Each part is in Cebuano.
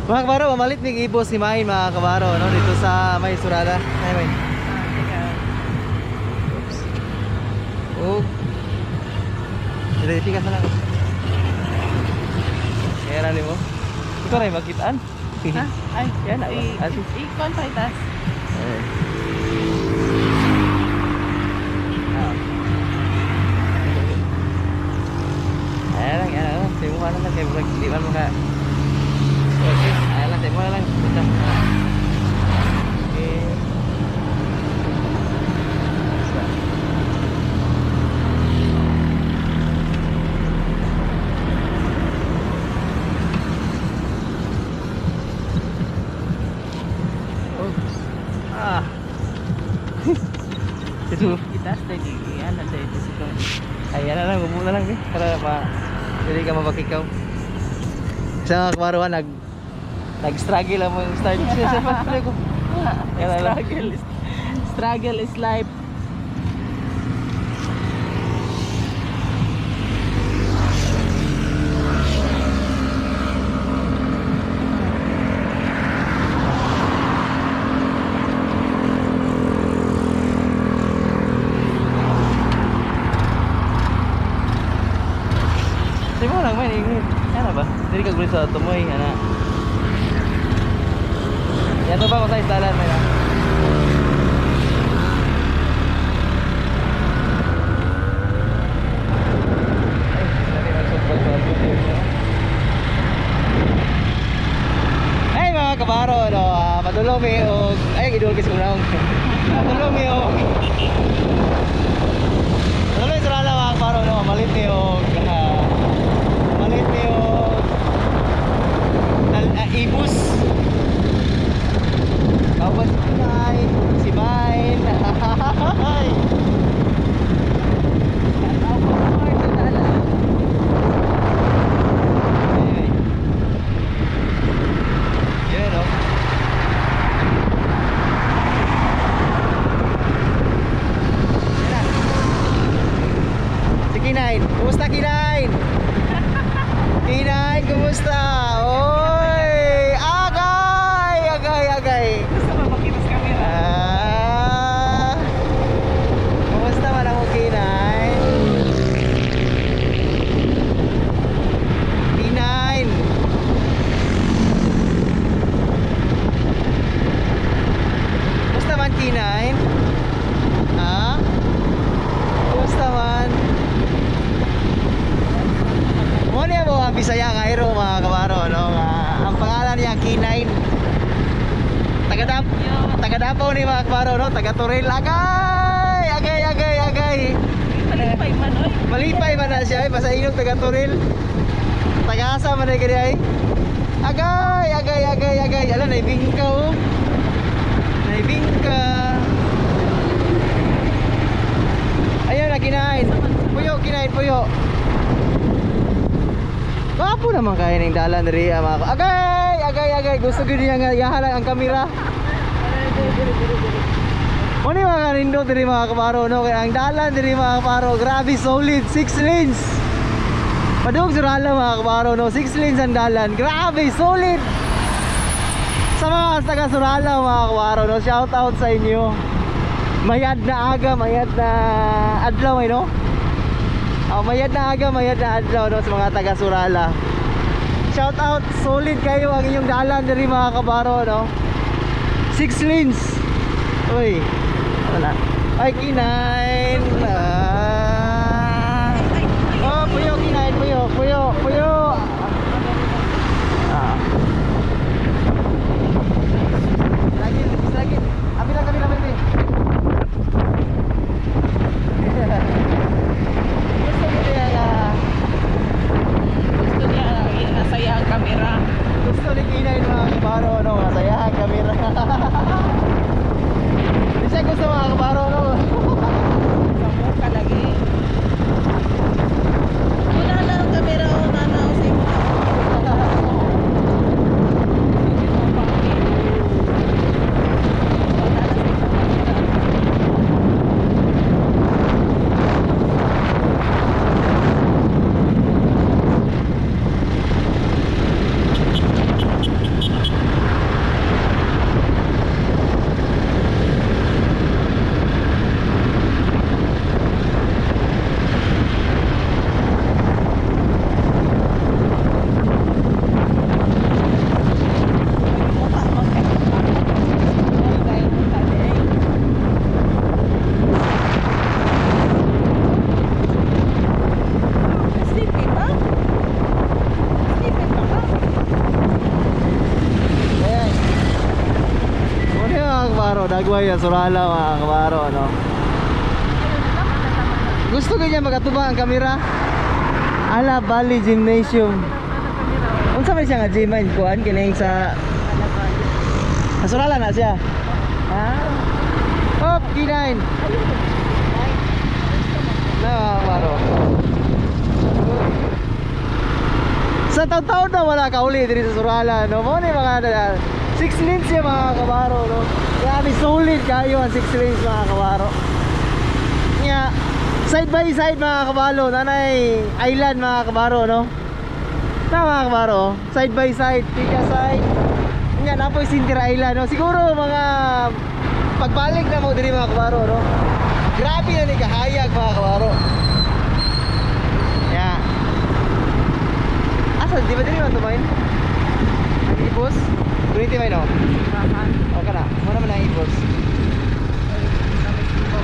Mga kabaro, mamalit ni Ibo si Main, mga kabaro, no, dito sa may Surada. Ay, Main. Oops. Oh. Dili pikas na lang. Kaya rali mo. Ikaw rin makitaan. Ha? Ay, Yan na ba? Ah, I-con pa itas. Eh. Ah. Ayan lang, ayan lang. Sa mukha na lang. Kaya murag, di man maka. Okay, ayan lang. Sa mukha na lang. Punta. Okay. Basta. Oops. Ah. Ito. Itas dahil yan na dahil si con. Ay, yan na lang, umuha na lang eh. Para ma dili ka mabakikaw. Sa mga kabaruan, nag-struggle ang mga start. Siya sa ko. Yan na lang. Struggle is life. Sa mo lang, man. Ingrid. Ano ba? Dili ka gulit sa tumoy, ana. Yan to ba ko sa isdalan, may na? Ay, dali magsumbag sa tumoy. Hey mga kabaro, no, padulong mi og ay idol kasi unang. Padulong mi og Padulong sa rala mga kabaro, no, malit mi og malit mi og ibus. Tapos si Kinay, si Main. Yan, no? Yan na. Si Kinain. Kumusta, Kinain? Kinain, kumusta? Oy! Agay! Agay, agay! Gusto mo makita sa camera? Ah! Kumusta man ako, Kinain? Kinain! Kumusta man, Kinain? Ha? Kumusta man? Mo niya mo ang Bisaya nga hero mga kabaro, no? Nga, ang pangalan niya Kinain. Taga Dap taga Davao ni mga kabaro, no? Taga Toril. Agay! Agay, agay, agay. Malipay man oy. Malipay man na siya, ay. Basta inyong taga Toril. Taga asa man ay kani ay. Agay, agay, agay, agay. Ala, naibingka oh. Naibingka. Ayun na, kinain. Puyo, kinain, puyo. Gwapo naman kaya ng dalan rin mga agay, agay, agay. Gusto gyud niya nga yahalang ang kamera. Muna yung mga rindo diri mga kabaro no, kaya ang dalan diri mga kabaro, grabe solid, 6 lanes. Padung surala mga kabaro no, 6 lanes ang dalan. Grabe solid. Sa mga taga Surala mga kabaro no, shout out sa inyo. Mayad na aga, mayad na adlaw eh no. Oh, mayad na aga, mayad na adlaw no sa mga taga Surala. Shout out, solid kayo ang inyong dalan diri mga kabaro no. 6 lanes. Uy. Wala. Ay, kinain. Ah. Oh, puyo, kinain, puyo, puyo, puyo. Ah. Lagi, lagi. Ambil lang, ambil, ambil, ambil. Gusto ko niya na Gusto niya nasaya ang camera. Gusto ni Kinay mga kabaro, no? Masayahan kamera. Hindi siya gusto mga kabaro, no? Sa mukha lagi. Una na ang camera o na na sa imo. Dagway sa Surala, mga kabaro, ano. Gusto ko niya magatubang ang kamera. Ala Bali Gymnasium. Unsa man siya nga gym man kuan kining sa Surala na siya. Ah. Up, K9. Na, mga kabaro. Sa taon-taon na wala ka uli diri sa Surala, no? Mo ni mga 6 lanes siya, mga kabaro, no? Grabe, solid kayo ang 6 lanes, mga kabaro. Nya, side by side, mga kabalo, nanay island, mga kabaro, no? Na, mga kabaro, side by side, tika side. Nya, napoy Sinter Island, no? Siguro mga pagbalik na mo diri, mga kabaro, no? Grabe na ni kahayag, mga kabaro. Ya. Asa, di ba diri man tumain? Ang ibos? 20 may no? Simbahan. Okay na. Muna man ang ibos.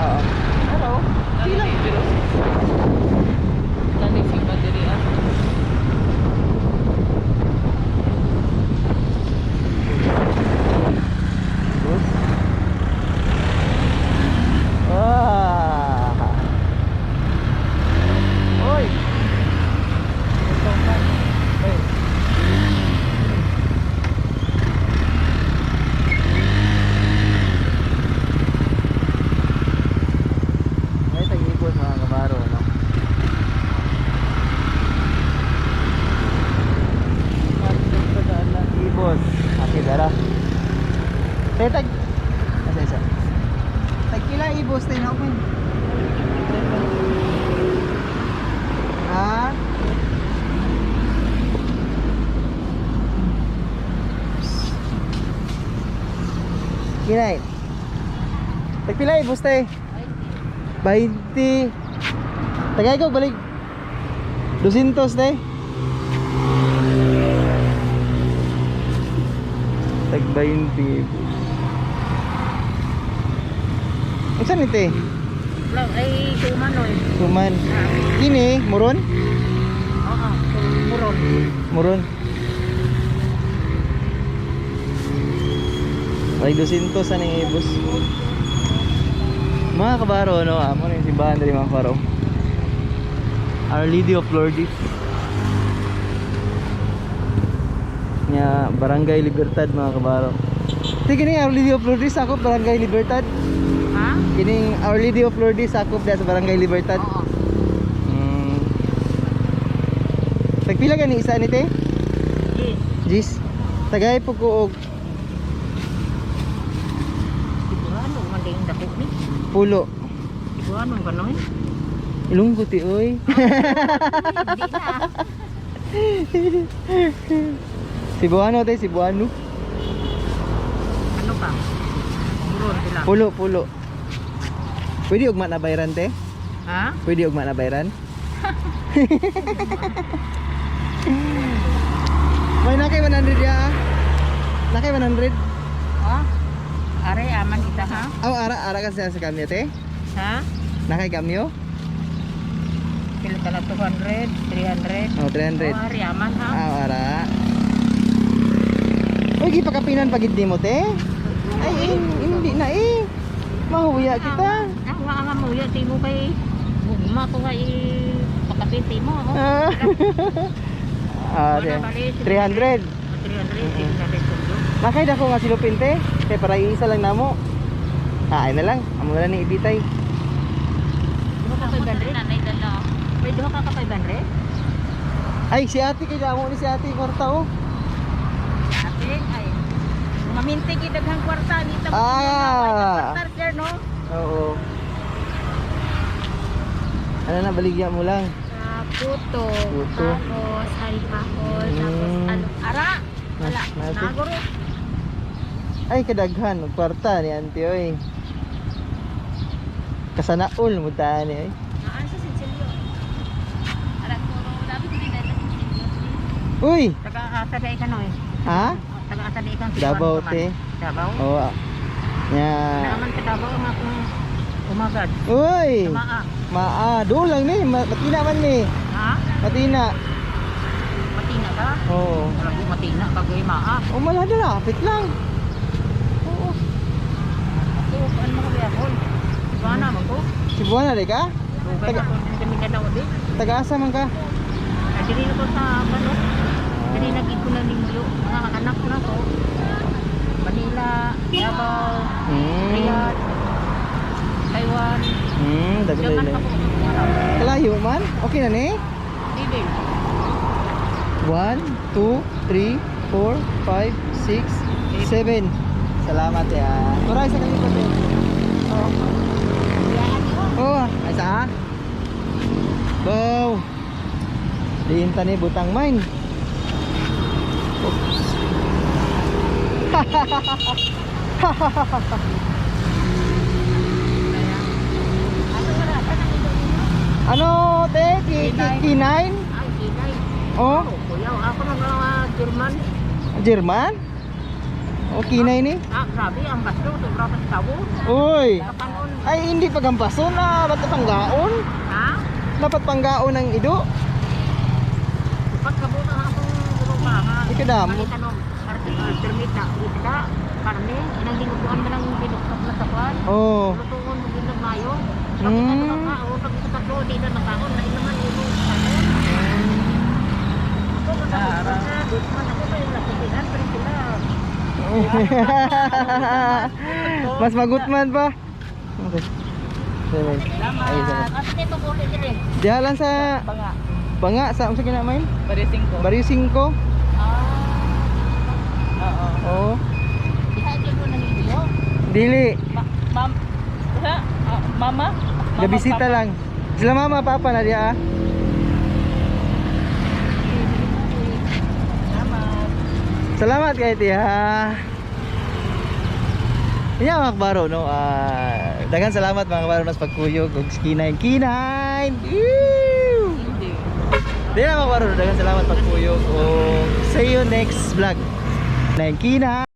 Oo. Hello. Pila. Dali simba diri ah. Ibos. Ah. Oy. Oy. May tag-ibos, mga kabaro, no? Ibos. Okay, dara. Tay tag. Asa isa. Tag pila ibos tay na open. Ha? Kinay. Tag pila ibos tay? 20. Tagay ko balik. 200 tay. Tag 20 ibos. Unsa ni te? Lang ay kumanoy. Kuman. Kini, muron? Oo, muron. Muron. May 200 sa ning ibos. Mga kabaro, no, amo na yung simbahan diri, mga kabaro. Our Lady of Lourdes. Nya Barangay Libertad, mga kabaro. Ti kini Our Lady of Lourdes sakop Barangay Libertad. Ha? Kining Our Lady of Lourdes sakop diha sa Barangay Libertad. Oo. Tagpila gani isa ni te? Yes. Jis. Tagay po ko og Sigurado man din dako ni. pulo. Sigurado man kanoy. Ilonggo ti oy. Hindi na. Cebuano te, Cebuano. Ano pa? Muron sila. Pulo, pulo. Pwede ugma na bayran te? Ha? Pwede ugma na bayran? May nakay 100 ya ah. Nakay 100. Ha? Are aman kita ha? Aw ara ara kasi sa kamyo te. Ha? Nakay kamyo? Pila ka na 200, 300. Oh, 300. Oh, are aman ha? Aw ara. Uy, gipakapinan pagid nimo te. Ay, hindi na eh. Mahuya kita. Ah, wa nga mo ya timo kay gugma ko kay pakapiti mo. Oh. Ah, ah, 300. 300, 300. Nakay dako nga silupin te. Kay para iisa lang namo. Ah, ay na lang. Amo na lang ni ibitay. Duha ka 500? Nanay dala. May duha ka ka 500? Ay, si ate kay damo ni si ate kwarta oh. Ate, ay. Maminti gid daghang kwarta ni ta. Ah. Kwarta sir no. Oo. Ano na, baligya mo lang. Ah, puto, Puto. tapos haripahol, tapos ano, Ara. Wala. Nati. Naguro. Ay, kadaghan. Magkwarta ni auntie, oy. Kasanaol mo ta ni, oy. Naan sa Sincilio. Arag puro, dami ko din dahil sa Sincilio. Uy! Taga asa dai ka no eh. Ha? Taga asa dai kang Davao, te. Davao. Oo. Ah. Nya. Naaman ka Davao nga kung umagad. Uy! Maa. Maa, doon lang ni. Matina man ni. Ha? Matina. Matina ka? Oo. Wala ko matina kag maa. Oh, malada lapit lang. Oo. Ramon. Cebuana man ko. Cebuana di ka? Dugay na ko diri sa Mindanao di. Taga-asa man ka? Ah, diri na ko sa ano. Diri na gid ko na ninyo. Mga anak ko na ko. Manila, Davao, Riyadh, Taiwan. Daghan German dili. pa ko. Kalayo man. Okay na ni? Dili. 1, 2, 3, 4, 5, 6, 7. Salamat ya. Turay sa kalipot eh. Oo. Oh, ay sa? Go. Diin ta ni butang mine. Oops. Ano wala ka nang ito? Ano, te? K9? Ay, kinay. Oh, Oh, kuya, ako mga German. German? Oh, K9 ni? Ah, grabe, ang basto, sobra pa sa tao. Uy. Kapanon, Ay, hindi pagampaso na. Ba't panggaon? ha? Dapat panggaon ang ido. Pagkabuta ang akong urumahan. Ikadamo. Palitan termita, isda, karne, inang dinuguan man ang binuktok na sapan. Oh. Lutuon mo ginag mayo. Pag isa nakakaon, pag isa tatlo, di na nakaon, na naman ulo sa kaon. Ako, na, gutman ako pa yung nakitihan, pero sila. Mas magutman pa. Okay. Seven. Ay, seven. At ito ko ulit din eh. Diha lang sa Banga. Banga sa unsa kinamain? Barrio 5. Barrio 5. Ah, Oo. Oo. diha gyud mo naniniyo. Dili. Ma'am. Ha? Ah, mama? Mama, Gabisita papa. lang. Sila mama papa na diha. Ah. Salamat. Salamat kay tiha. Iya mga kabaro no. Ah, daghan salamat mga kabaro sa pagkuyog og K9 K9. Woo! Hindi. Di na mga kabaro, daghan salamat pagkuyog og see you next vlog. 9 K9.